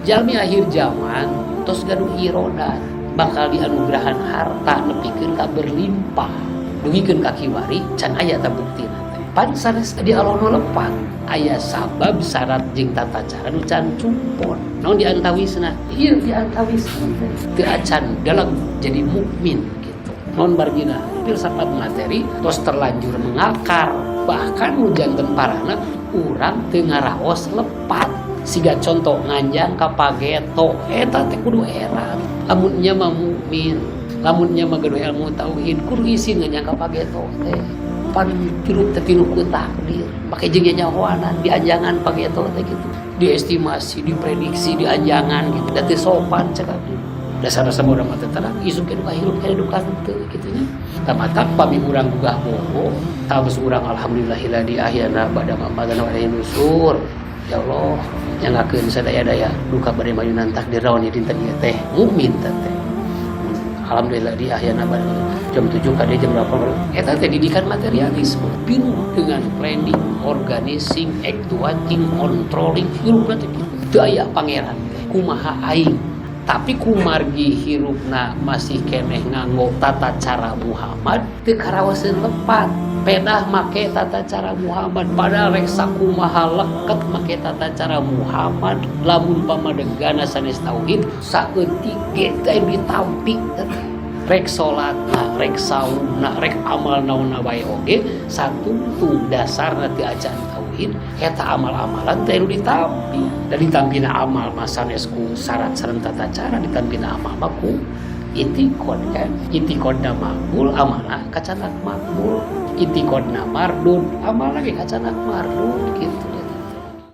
Jalmi akhir zaman tos gaduh irodat, bakal dianugerahan harta nepikeun ka berlimpah, dugikeun ka kiwari can aya ta buktina teh. Pan sanes di Allah nu lepat, aya sabab, syarat jeung tata cara nu can cumpon. Naon diantawisna? Ieu diantawisna teh teu acan dalam jadi mukmin gitu. Naon bargina? Filsafat materi tos terlanjur mengakar, bahkan nu janten parahna urang teu ngaraos lepat. Siga contoh nganjang ka pageto, eta teh kudu era. Lamun nya mah mukmin, lamun nya mah gaduh ilmu tauhid, kudu isin nganjang ka pageto teh. Pan hirup teh pinuh ku takdir, make jeung nyahoanan dianjangan pageto teh gitu. Diestimasi, diprediksi, dianjangan gitu. Da teu sopan cek abdi. Dasar-dasar urang mah teh terang, isuk ke duka hirup ke duka henteu kitu nya. Tamatak pami urang gugah bogo, terus urang alhamdulillahilladzi ahyana ba'da ma amatana wa ilaihi nusur. Ya Allah, nyanggakeun sadaya-daya duka bade mayunan takdir rawan ieu dinten ieu teh mukmin teh. Alhamdulillah di ahyana ba'da jam 7 ka jam 8. Eta teh didikan materialisme pinuh dengan planning, organizing, actuating, controlling, hirupna teh kitu. Teu aya pangeran teh kumaha aing. Tapi kumargi hirupna masih keneh nganggo tata cara Muhammad, teu karaoseun lepat. Pedah make tata cara Muhammad, padahal rek sakumaha leket make tata cara Muhammad, lamun pamadegana sanes tauhid saeutik ge teh ditampi. Rek salatna, rek saumna, rek amal naonna wae oge satungtung dasarna teu acan tauhid, eta amal-amalan teh ditampi. Da ditampina amal mah sanes ku syarat sareng tata cara, ditampina amal mah ku itikod kan. Itikodna makbul, amalna kacanak makbul. Itikodna mardud, amalna ge kacanak mardud gitu.